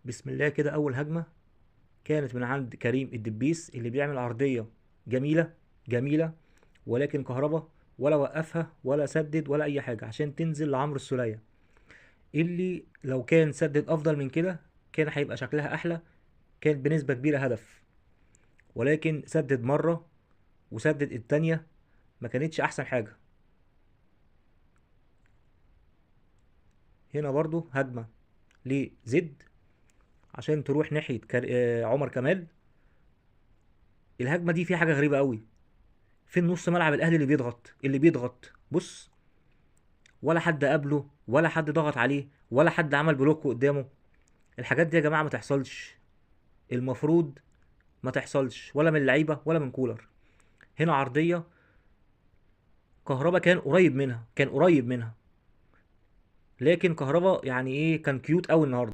بسم الله كده. اول هجمة كانت من عند كريم الدبيس اللي بيعمل عرضية جميلة جميلة، ولكن كهربا ولا وقفها ولا سدد ولا اي حاجة عشان تنزل لعمرو السوليه، اللي لو كان سدد افضل من كده كان هيبقى شكلها احلى، كانت بنسبة كبيرة هدف، ولكن سدد مرة وسدد التانية ما كانتش احسن حاجة. هنا برضو هجمة لزد عشان تروح ناحية عمر كمال. الهجمة دي فيها حاجة غريبة قوي، فين نص ملعب الاهلي اللي بيضغط، اللي بيضغط؟ بص، ولا حد قابله ولا حد ضغط عليه ولا حد عمل block قدامه. الحاجات دي يا جماعة ما تحصلش، المفروض ما تحصلش، ولا من اللعيبة ولا من كولر. هنا عرضية كهربا كان قريب منها، كان قريب منها، لكن كهربا يعني ايه، كان cute قوي النهارده.